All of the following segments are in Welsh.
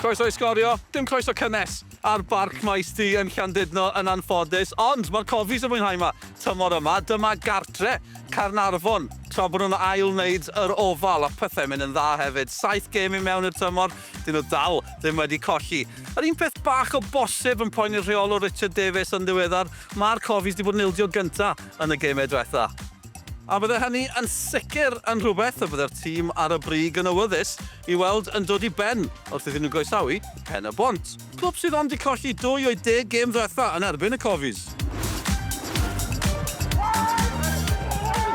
Croeso i Sgorio, dim croeso cynnes ar Barc Maes D yn Llandudno yn anffodus, ond mae'r Cofis yn mwynhau 'ma tymor yma. Dyma gartre Caernarfon, tra bod nhw'n ail-wneud yr Ofal, a pethau'n mynd yn dda hefyd. Saith gêm i mewn i'r tymor, dyn nhw dal ddim wedi colli. Yr un peth bach o bosib yn poeni'r rheolwr Richard Davies yn ddiweddar, mae'r Cofis 'di bod yn ildio gynta' yn y gemau diwetha'. A bydde hynny yn sicr yn rhywbeth y bydde'r tîm ar y brig yn awyddus i weld yn dod i ben wrth iddyn nhw groesawu Pen-y-bont, clwb sydd ond 'di colli dwy o'u deg gêm ddiwetha' yn erbyn y Cofis.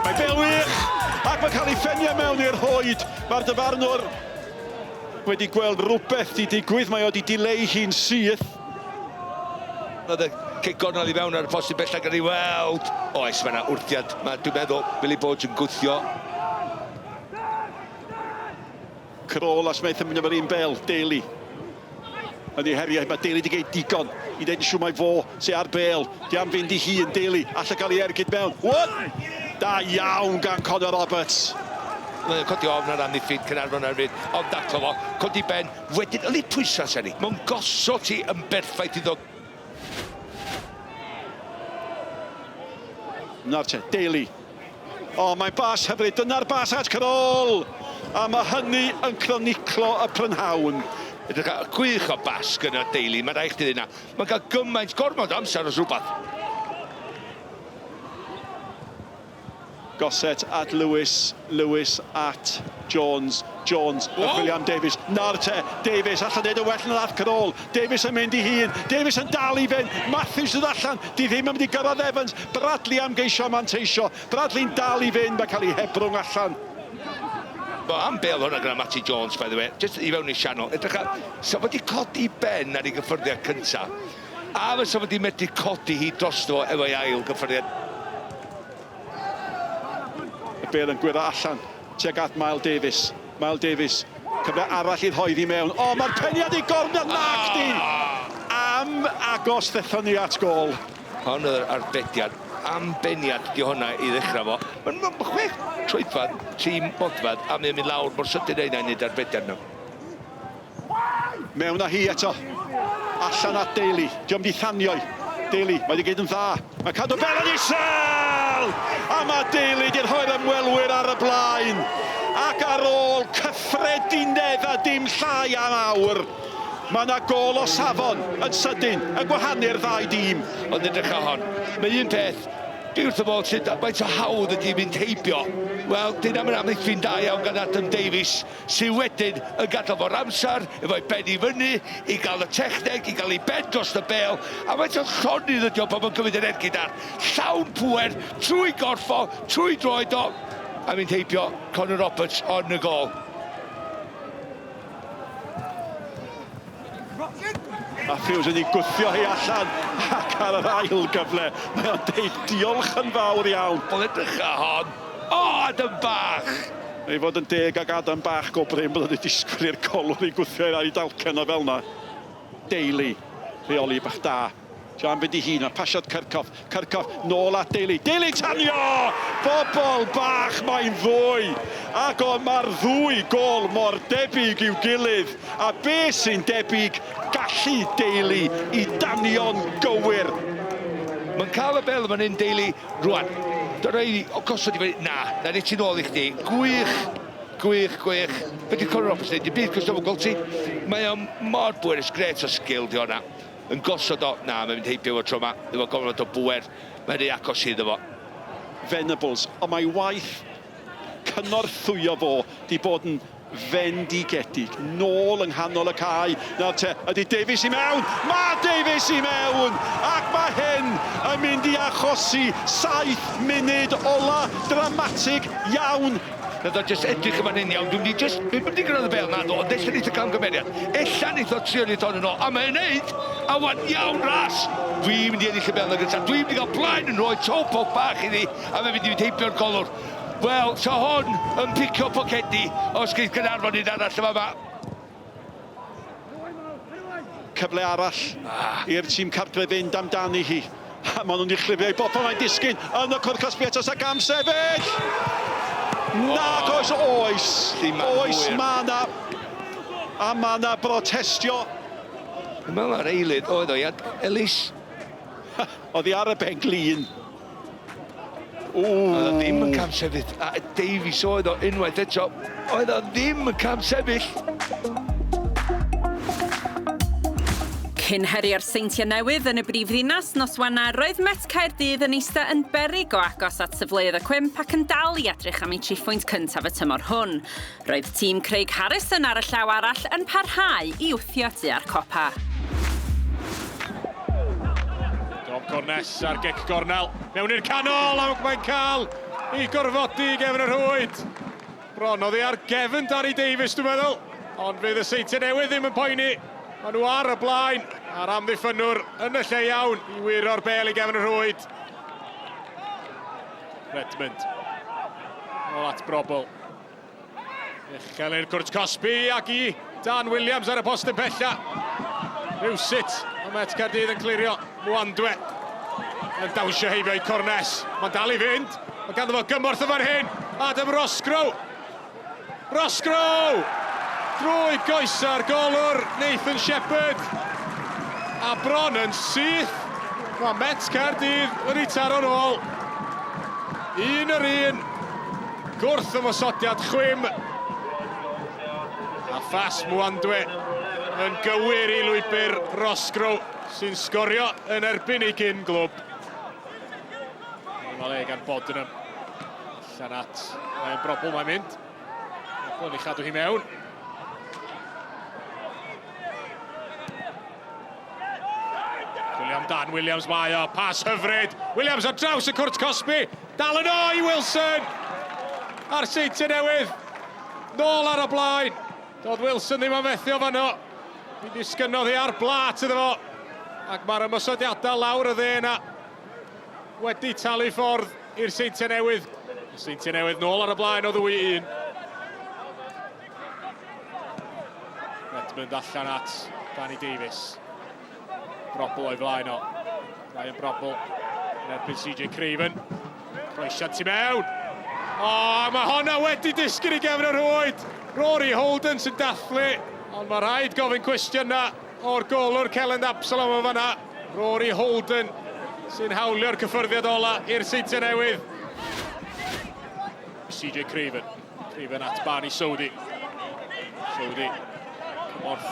Mae bêl wych ac mae'n cael ei phenio mewn i'r rhwyd. Mae'r dyfarnwr wedi gweld rhywbeth 'di digwydd, mae o 'di dileu hi'n syth. Roedd y cic gornel i fewn ar y postyn bellach gan ei weld. Oes, mae yna wrthiad. Mae, dwi'n meddwl, Billy Boards yn gwthio. Kroll a Smith yn mynd am yr un bel, Daly yn ei heriau. Mae Daly wedi gwneud digon i wneud yn siŵr mai fo sy ar bel. Di am fynd i hun, Daly, allai gael ei ergyd mewn. What? Da iawn gan Connor Roberts. Mae'n codi ofn ar amddiffyn Caernarfon ar y funud, ond daclo fo, codi ben, Wedyn, yli pwysau, Seri. Mae'n gosod ti yn berffaith iddo. Nawr te, Daly. O, mae'n bas hyfryd. Dyna'r bas at Kroll! A mae hynny yn croniclo y prynhawn. Edrych ar, gwych o bas gyda Daly, mae rhaid chdi ddeud 'na. Mae'n cael gymaint, gormod o amser os rhywbeth. Gossett at Lewis, Lewis at Jones, Jones yn chwilio am Davies. Nawr te, Davies allan neud yn well na nath Kroll. Davies yn mynd i hun, Davies yn dal i fynd, Matthews yn dod allan, di ddim yn mynd i gyrraedd Evans, Bradley am geisio manteisio, Bradley'n dal i fynd, mae'n cael ei hebrwng allan. Bo, am bêl hwnna gyda Matty Jones, by the way, just i fewn i sianel. Edrych ar, sa fo 'di codi ben ar ei gyffyrddiad cynta, a fysa fo 'di medru codi hi drosto fo efo'i ail gyffyrddiad. Y bêl yn gwyro allan tuag at Mael Davies. Mael Davies, cyfle arall i rhoi ddi mewn. O, mae'r peniad i gornel nac di! Am agos ddethon ni at gôl. Hon oedd yr arbediad. Am beniad di honna i ddechrau fo. Mae'n ma 6 troedfedd, 3 modfedd, a mae'n mynd lawr mor sydyn â hynna i wneud arbediad nhw. Mewn â hi eto. Allan at Daly. Dio'm 'di thanio i. Daly, mae 'di gneud yn dda. Mae'n cadw bel yn isel! A mae Daly 'di rhoi'r ymwelwyr ar y blaen. Ac ar ôl cyffredinedd a dim llai am awr, mae 'na gôl o safon yn sydyn yn gwahanu'r ddau dîm. Ond edrych ar hon. Mae un peth, dwi wrth fy modd sut faint o hawdd ydi mynd heibio. Wel, dyna mae'n amddiffyn da iawn gan Adam Davies. sydd wedyn yn gadael fo'r amser efo'i ben i fyny, i gael y techneg, i gael ei ben dros y bêl, a faint o llonydd ydi o pan mae'n cymryd yr ergyd ar llawn pŵer, trwy gorff o, trwy droed o, a mynd heibio Connor Roberts on y gôl. Matthews yn ei gwthio hi allan ac ar yr ail gyfle mae o'n deud diolch yn fawr iawn. Wel edrych ar hon. O, Adam bach! I fod yn deg ag Adam bach go brin bod wedi disgwyl i'r golwr ei gwthio i'r ail dalcen o fel 'na. Daly, rheoli bach da. Jam fynd i hun, mae pasiad Kirchhoff, Kirchhoff nôl at Daly, Daly tanio! Bobol bach, mae'n ddwy! Ac o, mae'r ddwy gôl mor debyg i'w gilydd, a be sy'n debyg, gallu Daly i danio'n gywir. Mae'n cael y bel yn fan hyn, Daly, rwan. Dyna i, o gosod i fyny, na, na ni tu nôl i chdi. Gwych, gwych, gwych. Be di Conor Roberts yn neud? Dim byd, cos dwi'm yn gweld ti. Mae o mor bwerus, grêt o sgil di honna. Yn gosod o, na, mae'n mynd heibio fo tro 'ma, efo gormod o bŵer, mae'n rhy agos iddo fo. Venables, ond mae waith cynorthwyo fo 'di bod yn fendigedig. Nôl yng nghanol y cae, nawr te, ydy Davies i mewn? Mae Davies i mewn! Ac mae hyn yn mynd i achosi 7 munud ola dramatig iawn. Nath o jyst edrych yn fan hyn, iawn, dwi'n mynd i jyst, dwi'm mynd i gyrraedd y bêl, naddo, ond ella neith o gamgymeriad, ella neith o trio neud hon yn ôl, a mae'n neud, a wan, iawn, ras, dwi'n mynd i ennill y bêl yn gyntaf, dwi'n mynd i gael blaen yn rhoi toe poke bach iddi, a mae'n mynd i fynd heibio'r golwr. Wel, so hwn yn picio pocedi os geith Gaernarfon un arall yn fama. Cyfle arall i'r tîm cartref fynd amdani hi. A maen nhw'n uchlifio i bobl, mae'n disgyn yn y cwrt cosbi eto ac am sefyll! Nag oes, oes, oes, mae yna A mae yna brotestio. Dwi'n meddwl ar eilydd oedd o, ia, Ellis. Oedd hi ar y ben glin. Oedd o ddim yn camsefyll. A Davies oedd o unwaith eto. Oedd o ddim yn camsefyll. Cyn herio'r Seintiau Newydd yn y brifddinas nos Wener, roedd Met Caerdydd yn eista yn beryg o agos at safleoedd y cwymp ac yn dal i edrych am eu triphwynt cyntaf y tymor hwn. Roedd tîm Craig Harrison ar y llaw arall yn parhau i wthio tua'r copa. Dom Cornes ar gic gornel. Mewn i'r canol ac mae'n cael ei gorfodi i gefn y rhwyd. Bron oddi ar gefn Danny Davies dwi'n meddwl. Ond fydd y Seintiau Newydd ddim yn poeni. Maen nhw ar y blaen a'r amddiffynnwr yn y lle iawn i wyro'r bel i gefn y rhwyd. Redmond. Nôl at Brobl. Uchel i'r cwrt cosbi ac i Dan Williams ar y postyn pella. Rhywsut, mae Met Caerdydd yn clirio Mwandwe. Yn dawnsio heibio i Cornes. Mae'n dal i fynd. Mae ganddo fo gymorth yn fan hyn. Adam Roscrow. Roscrow! Drwy goesa'r golwr Nathan Shepherd. A bron yn syth. Mae Met Caerdydd wedi taro'n ôl. Un yr un. Gwrth ymosodiad chwim. A phas Mwandwe yn gywir i lwybr Roscrow sy'n sgorio yn erbyn ei gyn glwb. Mae'n le gan Bodenham. Allan at Ryan Brobl mae'n mynd. Brobl yn ei chadw hi mewn. Chwilio am Dan Williams mae o, pas hyfryd. Williams ar draws y cwrt cosbi. Dal yn o i Wilson! A'r Seintiau Newydd nôl ar y blaen. Doedd Wilson ddim am fethu o fanno. Mi ddisgynnodd hi ar blat iddo fo. Ac mae'r ymosodiadau lawr y dde yna wedi talu ffordd i'r Seintiau Newydd. Y Seintiau Newydd nôl ar y blaen o ddwy un. Redmond allan at Danny Davies. Brobl o'i flaen o. Ryan Brobl yn erbyn CJ Craven. Croesiad tu mewn. O, oh, mae honna wedi disgyn i gefn yr rhwyd. Rory Holden sy'n dathlu, ond mae rhaid gofyn cwestiwn na o'r golwr Kelland Absalom yn fanna. Rory Holden sy'n hawlio'r cyffyrddiad ola i'r Seintiau Newydd. CJ Craven. Craven at Barney Sodi. Sodi. Cymorth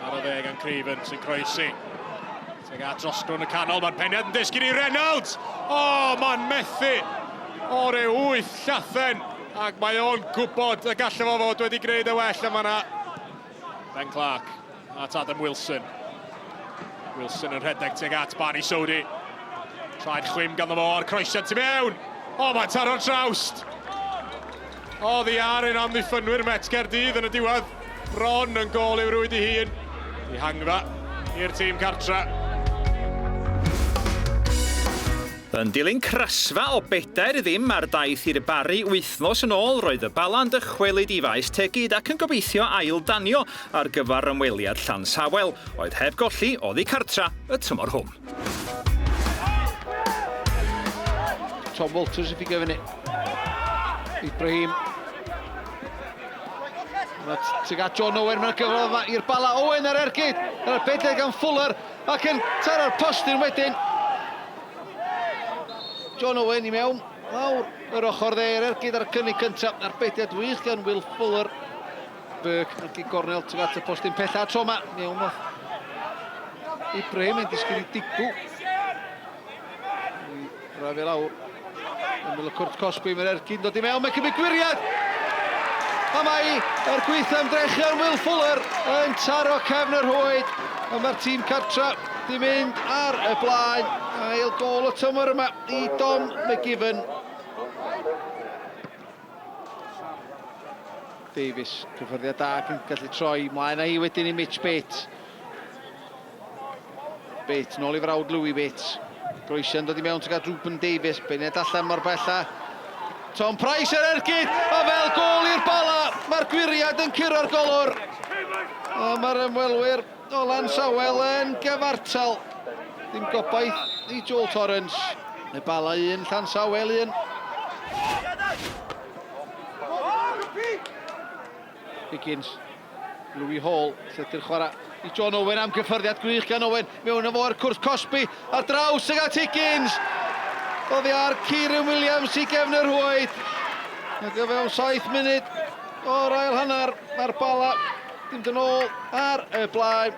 ar y dde gan Craven sy'n croesi. Tuag at Roscrow yn y canol, mae'r peniad yn disgyn i Reynolds! O, oh, mae'n methu o'r e wyth llathen ac mae o'n gwybod y gallai fo fod wedi gwneud y well yma yna. Ben Clark at Adam Wilson. Wilson yn rhedeg tuag at Barney Sodi. Traed chwim ganddo fo a'r croesiad tu mewn. O, mae'n taro'r trawst. Oddi ar un amddiffynwyr Met Caerdydd yn y diwedd. Bron yn gôl i'w rwyd ei hun. Dihangfa i'r tîm cartra. Yn dilyn crasfa o bedair i ddim ar daith i'r Barri wythnos yn ôl, roedd y Bala'n dychwelyd i Faes Tegid ac yn gobeithio ail-danio ar gyfer ymweliad Llansawel, oedd heb golli oddi cartra y tymor hwn. Tom Walters i ffigo fyny. Ibrahim. Mae tuag at John Owen, mae'n gyfle yma i'r Bala. Owen ar ergyd, ar bedeg gan Fuller, ac yn taro'r postyn wedyn. John Owen i mewn, lawr yr ochr dde, yr ergyd ar y cynnig cyntaf, a'r bediad wych gan Will Fuller. Burke yn gig gornel tuag at y postyn pella tro yma. Mewn o Ibrahim yn disgyn i Digw. Rhaid lawr. Ymyl y cwrt cosbi, mae'r ergyd yn dod i mewn, mae'n cymryd gwiriad! A mae er gweitha ymdrechion Will Fuller yn taro cefn y rhwyd. A mae'r tîm cartra di mynd ar y blaen. Ail gol y tymor yma i Dom McGiven. Davies, cyffyrddiad da ac yn gallu troi mlaen â hi wedyn i Mitch Bates. Bates, nôl i frawd Louis Bates. Groesiau'n dod i mewn tuag at Ruben Davies, beniad allan mor bella. Tom Price ar ergyd, a fel gôl i'r Bala, mae'r gwiriad yn curo'r golwr. A mae'r ymwelwyr o Lansawel yn gyfartal. Dim gobaith i Joel Torrance. Y Bala un, Llansawel un. Higgins. Louis Hall, llythyr chwarae i John Owen am gyffyrddiad gwych gan Owen. Mewn â fo ar cwrt cosbi ar draws ag at Higgins. Oddi ar Kieran Williams i gefn y rhwyd. Ac o fewn 7 munud o'r ail hanner, mae'r Bala dim dyn ôl ar y blaen.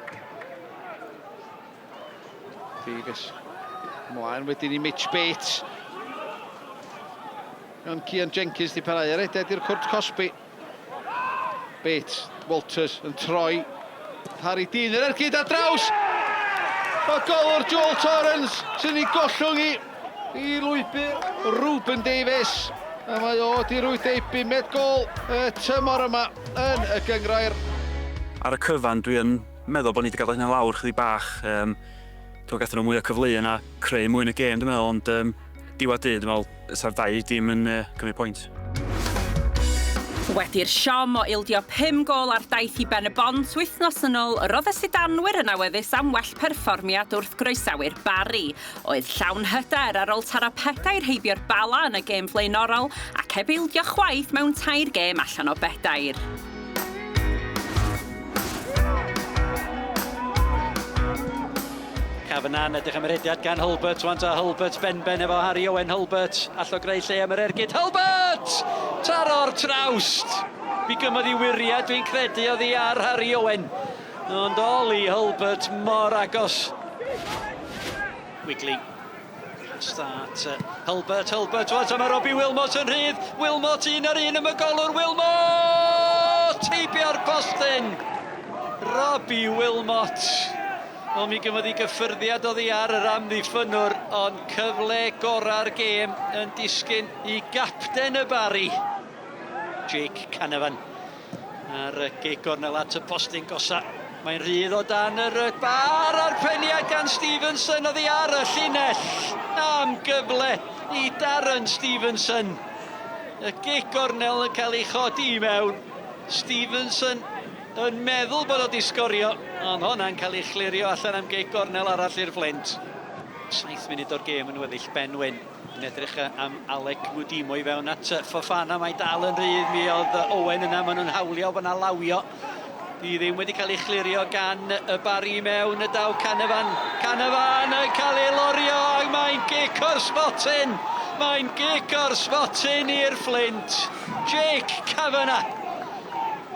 Davies ymlaen wedyn i Mitch Bates. Gan Cian Jenkins di parhau ar rediad i'r cwrt cosbi. Bates, Walters yn troi. Harry Dean yr ergyd ar draws! Y golwr Joel Torrens sy'n ei gollwng i i lwybr Ruben Davies. A mae o di rwydo ei bumed gol y tymor yma yn y gynghrair. Ar y cyfan dwi yn meddwl bod ni wedi gadael hynna lawr chydig bach. Um, Dwi'n gathon nhw mwy o cyfleoedd na creu mwy yn y gêm dwi'n meddwl, ond um, diwedd dydd dwi'n meddwl sa'r dau dîm yn uh, cymryd pwynt. Wedi'r siom o ildio 5 gôl ar daith i Ben y Bont wythnos yn ôl, roedd y sidanwyr yn awyddus am well perfformiad wrth groesawu'r Barri, oedd llawn hyder ar ôl taro pedair heibio'r Bala yn y gêm flaenorol ac heb ildio chwaith mewn tair gêm allan o bedair. Kavanagh yn edrych am yr hediad gan Hulbert, wan ta Hulbert benben efo Harry Owen Hulbert, allo greu lle am yr ergyd, Hulbert! Taro'r trawst! Mi gymodd i wiriad dwi'n credu oddi ar Harry Owen. Ond Ollie Hulbert mor agos. Wigley. Start Hulbert, Hulbert, wan ta mae Robbie Wilmot yn rhydd. Wilmot un ar un am y golwr, Wilmot! Heibio'r postyn! Robbie Wilmot. Wel, mi gymodd i gyffyrddiad oddi ar yr amddiffynnwr, ond cyfle gorau'r gêm yn disgyn i gapten y Barri, Jake Canavan. A'r gic gornel at y postyn gosa. Mae'n rhydd o dan yr bar a'r peniad gan Stevenson oddi ar y llinell. Am gyfle i Darren Stevenson. Y gic gornel yn cael ei chodi i mewn. Stevenson yn meddwl bod o di sgorio, ond honna'n cael ei chlirio allan am gic gornel arall i'r Flint. 7 munud o'r gêm yn weddill Ben Wyn. Yn edrych am Alec Mudimu i fewn at Fofana, mae dal yn rhydd, mi oedd Owen yna, maen nhw'n hawlio bod yna lawio. Di ddim wedi cael ei chlirio gan y Barri i mewn, y daw Canavan. Canavan yn cael ei lorio, ac mae'n gic o'r smotyn! Mae'n gic o'r smotyn i'r Fflint. Jake Kavanagh,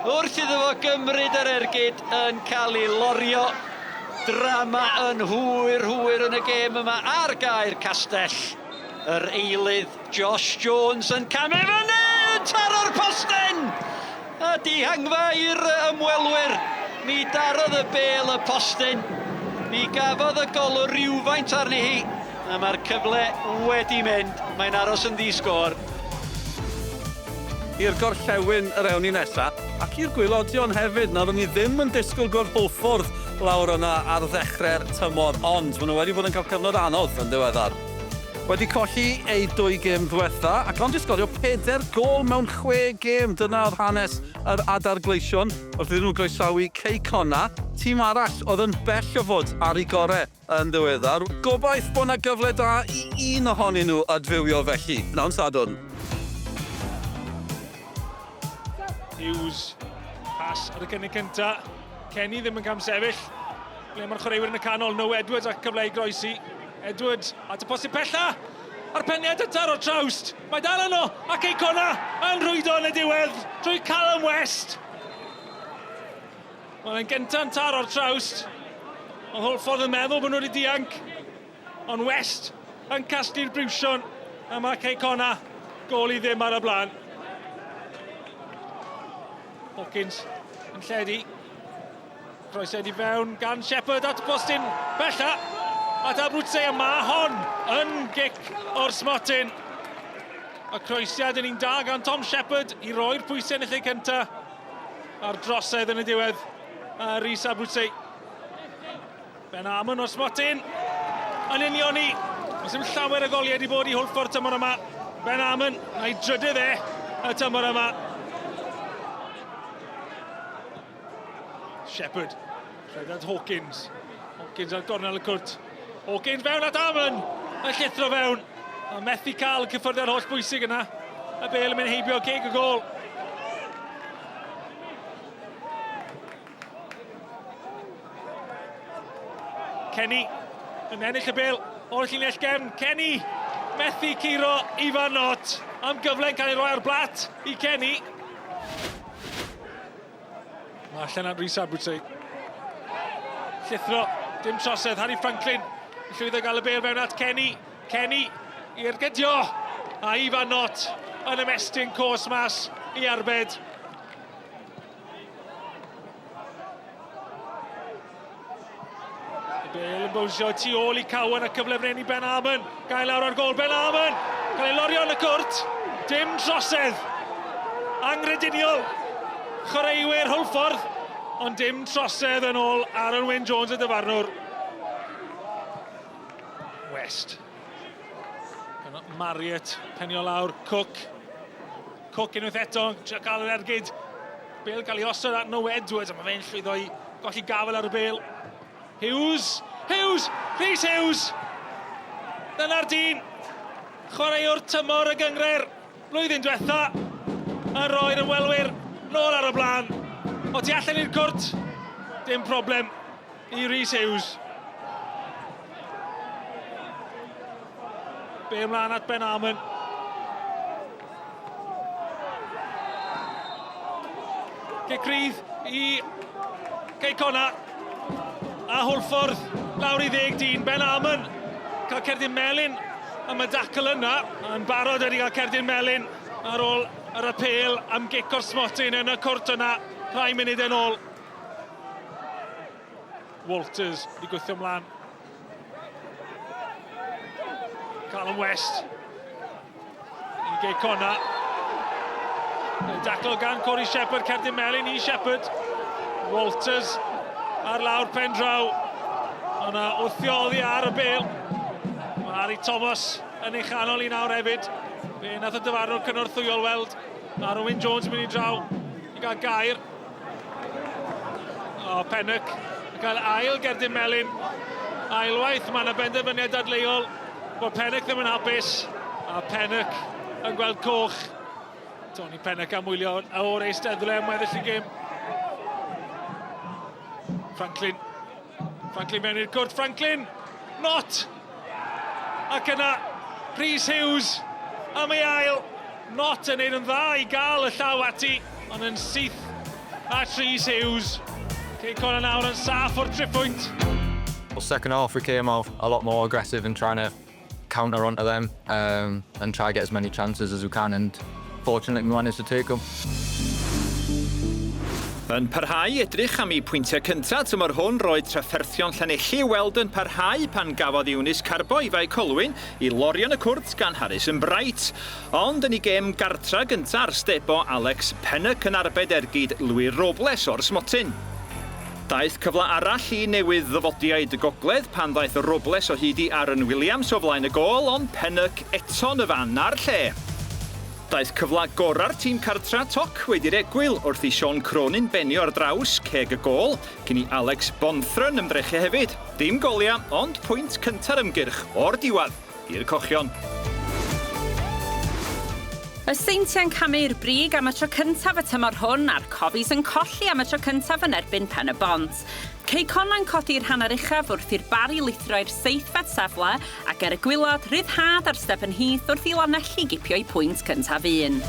wrth iddo fo gymryd yr ergyd, yn cael ei lorio. Drama yn hwyr, hwyr yn y gêm yma ar gae'r Castell. Yr eilydd Josh Jones yn camu fyny, yn taro'r postyn! A dihangfa i'r ymwelwyr. Mi darodd y bêl y postyn. Mi gafodd y golwr rywfaint arni hi. A mae'r cyfle wedi mynd. Mae'n aros yn ddi-sgôr. I'r gorllewin yr ewn ni nesa, ac i'r gwaelodion hefyd. Nawr, o'n i ddim yn disgwyl gweld Hwlffordd lawr yna ar ddechrau'r tymor, ond maen nhw wedi bod yn cael cyfnod anodd yn ddiweddar. Wedi colli eu dwy gêm ddwetha, ac ond 'di sgorio peder gôl mewn chwe gêm. Dyna oedd hanes yr Adar Gleision wrth iddyn nhw groesawu Cei Connah, tîm arall oedd yn bell o fod ar eu gorau. Yn ddiweddar. Gobaith bod 'na gyfle da i un ohonyn nhw adfywio felly. Pnawn Sadwrn. Hughes, pas ar y cynnig cynta. Kenny ddim yn camsefyll. Ble mae'r chwaraewyr yn y canol? No Edwards ac cyfle i groesi. Edwards at y postyn pella. A'r peniad yn taro trawst. Mae dal yno ac Eicona yn rhwydo yn y diwedd trwy Callum West. Wel, yn gyntaf yn taro'r trawst. Oedd Hwlffordd yn meddwl bod nhw wedi dianc. Ond West yn casglu'r briwsion. A mae Cei Connah gôl i ddim ar y blaen. Hawkins yn lledu. Croesiad i fewn gan Shepherd at Bostyn bella. At Abruzze a mae hon yn gic o'r smotyn. Y croesiad yn un da gan Tom Shepherd i roi'r pwysau yn y lle cyntaf. A'r drosedd yn y diwedd. A Rhys Abruzzi. Ben Amon o'r smotyn. Yn unioni. Oes ddim llawer o goliau wedi bod i Hwlffordd tymor yma. Ben Amon, a'i drydydd e y tymor yma. Shepherd. Rhedad Hawkins. Hawkins ar gornel y cwrt. Hawkins fewn at Amon. Yn llithro fewn. A methu cael y cyffyrddiad holl bwysig yna. Y bel yn mynd heibio ceg y gol. Kenny yn ennill y bêl o'r llinell gefn. Kenny methu curo Ifan Knott am gyfle'n cael ei roi ar blat i Kenny. Mae allan at Rhys Abrutey. Llithro, dim trosedd, Harry Franklin yn llwyddo gael y bêl mewn at Kenny. Kenny i ergydio. A Ifan Knott yn ymestyn cos mas i arbed. Y bêl yn bownsio tu ôl i Cowan a cyfle fan hyn i Ben Armon. Gael lawr ar gol Ben Armon. Cael ei lorio yn y cwrt. Dim trosedd. Angrediniol. Chwaraewyr Hwlffordd. Ond dim trosedd yn ôl Aaron Wyn Jones y dyfarnwr. West. Marriott, penio lawr, Cook. Cook unwaith eto, trio cael yr ergyd. Bale cael ei osod at Noe Edwards, a mae fe'n llwyddo i golli gafael ar y bel. Hughes, Hughes, Rhys Hughes! Dyna'r dyn, chwaraewr tymor y gynghrair blwyddyn diwetha, yn rhoi'r ymwelwyr nôl ar y blaen. O tu allan i'r cwrt, dim problem i Rhys Hughes. Be ymlaen at Ben Armon. Cic rydd i Cei Connah. A Hwlffordd lawr i ddeg dyn. Ben Armon cael cerdyn melyn am y dacl yna. Yn barod wedi cael cerdyn melyn ar ôl yr apêl am gic o'r smotyn yn y cwrt yna rhai munudau yn ôl. Walters i gwythio mlaen. Callum West. I Gei Connah. Dacl gan Corey Shepherd, cerdyn melyn i Shepherd. Walters ar lawr pen draw. Yna wthio oddi ar y bel. Mae Harry Thomas yn ei chanol i nawr hefyd. Fe nath y dyfarnwr cynorthwyol weld Aaron Wyn Jones yn mynd i draw i gael gair. O, Pennock yn cael ail gerdyn melyn. Ailwaith, mae yna benderfyniad dadleuol bod Pennock ddim yn hapus. A Pennock yn gweld coch. Tony Pennock am wylio o'r eisteddle am weddill y gêm. Franklin. Franklin mewn i'r cwrt. Franklin! Not! Ac yna, Rhys Hughes am ei ail. Not yn neud yn dda i gael y llaw ati, ond yn syth at Rhys Hughes. Cei Connah nawr yn saff o'r triphwynt. Well, second half we came out a lot more aggressive and trying to counter onto them and try to get as many chances as we can and fortunately we managed to take them. Yn parhau i edrych am eu pwyntiau cyntaf tymor hwn, roedd trafferthion Llanelli i'w weld yn parhau pan gafodd Eunice Carbo i Fae Colwyn i lorio yn y cwrt gan Harrison Bright. Ond yn ei gêm gartra gyntaf ar stebo Alex Pennock yn arbed ergyd Louis Robles o'r smotyn. Daeth cyfle arall i newydd ddyfodiaid y gogledd pan ddaeth Robles o hyd i Aaron Williams o flaen y gôl ond Pennock eto yn y fan a'r lle. Daeth cyfle gorau'r tîm cartra toc wedi'r egwyl wrth i Sean Cronin benio ar draws ceg y gôl cyn i Alex Bonthron ymdrechu hefyd. Dim goliau ond pwynt cynta'r ymgyrch o'r diwedd i'r cochion. Y Seintiau'n camu i'r brig am y tro cyntaf y tymor hwn a'r Cofis yn colli am y tro cyntaf yn erbyn Pen-y-bont. Cei Connah'n codi i'r hanner uchaf wrth i'r Barri lithro i'r seithfed safle ac ar y gwilod, rhyddhad ar Stephen Heath wrth i Lanelli gipio'u pwynt cyntaf un.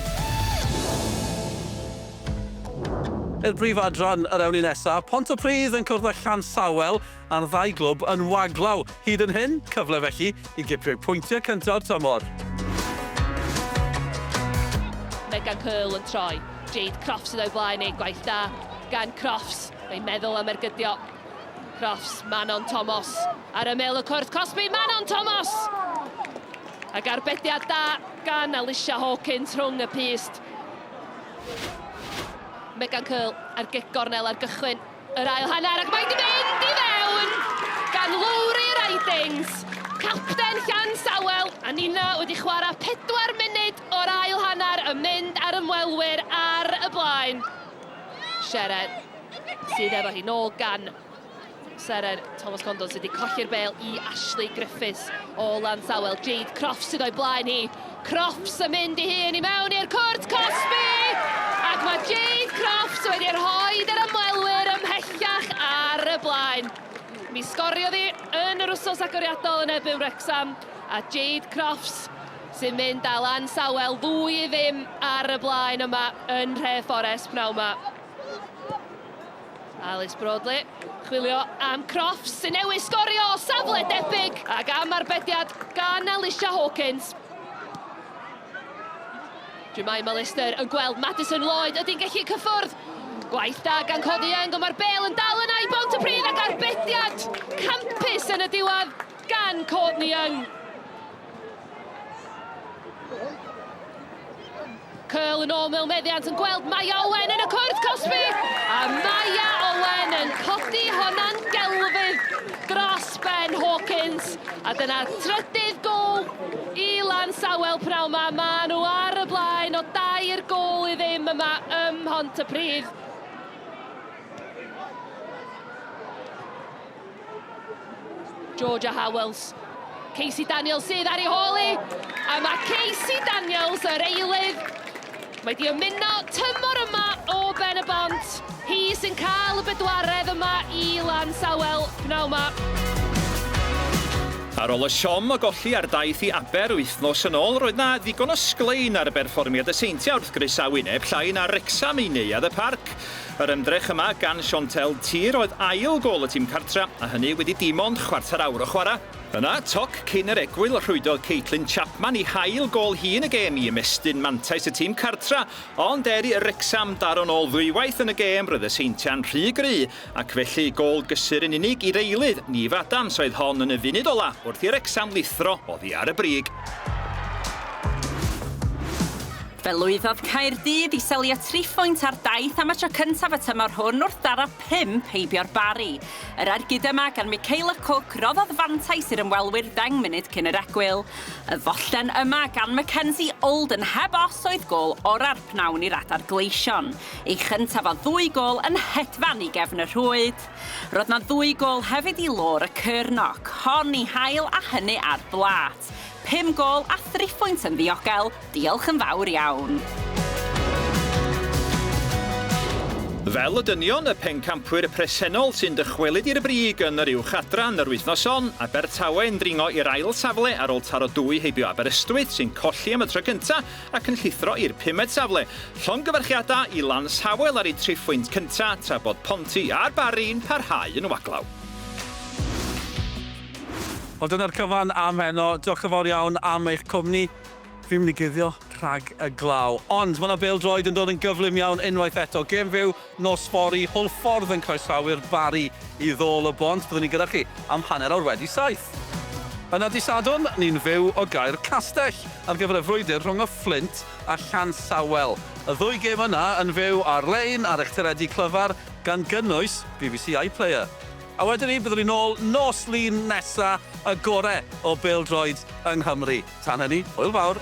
I'r brif adran yr ewn ni nesa', Pontypridd yn cwrdd â Llansawel a'r ddau glwb yn waglaw. Hyd yn hyn, cyfle felly i gipio'u pwyntiau cynta'r tymor. Megan Curl yn troi. Jade Crofts sydd o'i blaen ei, gwaith da gan Crofts. Mae'n meddwl am ergydio. Crofts, Manon Thomas ar ymyl y cwrt cosbi, Manon Thomas! Ac arbediad da gan Alicia Hawkins rhwng y pyst. Megan Curl ar gic gornel ar gychwyn yr ail hanner ac mae 'di mynd i fewn gan Lowri Ridings! Capten Llansawel a Nina wedi chwarae 4 munud o'r ail hanner yn mynd ar ymwelwyr ar y blaen. Seren sydd efo hi nôl gan Seren Thomas Condon sydd wedi colli'r bêl i Ashley Griffiths o Lansawel. Jade Crofts sydd o'i blaen hi. Crofts yn mynd i hun i mewn i'r cwrt cosbi! Ac mae Jade Crofts wedi rhoi yr ymwelwyr ymhellach ar y blaen. Mi sgoriodd hi yn yr wsos agoriadol yn erbyn Wrecsam a Jade Crofts sy'n mynd â Lansawel 2-0 ar y blaen yma yn Nhrefforest pnawn 'ma. Alice Broadley chwilio am Crofts sy'n newis sgorio o safle debyg ac am arbediad gan Alicia Hawkins. Jemima Lister yn gweld Madison Lloyd ydy'n gallu cyffwrdd. Gwaith da gan Cody Young, ond mae'r bel yn dal yna i Bontypridd ac arbediad campus yn y diwedd gan Courtney Young. Curl yn ôl mewn meddiant yn gweld Maya Owen yn y cwrt cosbi a Maya Owen yn codi honna'n gelfydd dros Ben Hawkins a dyna trydydd gôl i Lansawel pnawn 'ma. Maen nhw ar y blaen o dair gôl i ddim yma ym Mhontypridd. Georgia Howells. Casey Daniels sydd ar ei hôl hi. A mae Casey Daniels, yr eilydd, mae di ymuno tymor yma o Ben y Bont. Hi sy'n cael y bedwaredd yma i Lansawel pnawn 'ma. Ar ôl y siom o golli ar daith i Aber wythnos yn ôl, roedd 'na ddigon o sglein ar berfformiad y Seintiau wrth groesawu neb llai na Wrecsam i Neuadd y Parc. Yr ymdrech yma gan Shontelle Tir oedd ail gôl y tîm cartra, a hynny wedi dim ond chwarter awr o chwarae. Yna, toc cyn yr egwyl, rhwydodd Caitlin Chapman ei hail gôl hi yn y gêm i ymestyn mantais y tîm cartra, ond er i Wrecsam daro'n ôl ddwywaith yn y gêm, roedd y Seintiau'n rhy gry, ac felly gôl gysur yn unig i'r eilydd, Niamh Adams oedd hon yn y funud ola' wrth i Wrecsam lithro oddi ar y brig. Fe lwyddodd Caerdydd i selio triphwynt ar daith am y tro cyntaf y tymor hwn wrth daro pump heibio'r Barri. Yr ergyd yma gan Michaela Cook roddodd fantais i'r ymwelwyr ddeng munud cyn yr egwyl. Y follen yma gan Mackenzie Olden heb os oedd gôl orau'r pnawn i'r Adar Gleision. Ei chyntaf o ddwy gôl yn hedfan i gefn y rhwyd. Roedd 'na ddwy gôl hefyd i Laura Curnock, hon i hael a hynny ar blât. Pum gôl a thriphwynt yn ddiogel, diolch yn fawr iawn. Fel y dynion, y pencampwyr presennol sy'n dychwelyd i'r brig yn yr Uwch Adran yr wythnos hon, Abertawe yn dringo i'r ail safle ar ôl taro dwy heibio Aberystwyth sy'n colli am y tro cyntaf ac yn llithro i'r pumed safle. Llongyfarchiadau i Lanshawel ar eu triphwynt cyntaf tra bod Ponty a'r Barri'n parhau yn waglaw. Wel dyna'r cyfan am heno. Diolch yn fawr iawn am eich cwmni. Fi'n mynd i guddio rhag y glaw. Ond mae 'na bêl-droed yn dod yn gyflym iawn unwaith eto. Gêm fyw nos fory, Hwlffordd yn croesawu'r Barri i Ddôl y Bont. Byddwn ni gyda chi am 7:30. Yna dydd Sadwrn, ni'n fyw o Gaer Castell ar gyfer y frwydr rhwng y Fflint a Llansawel. Y ddwy gêm yna yn fyw ar-lein ar eich teledu clyfar, gan gynnwys BBC iPlayer. A wedyn 'ny, byddwn ni nôl nos Lun nesa, y gore o bêl-droed yng Nghymru. Tan hynny, hwyl fawr!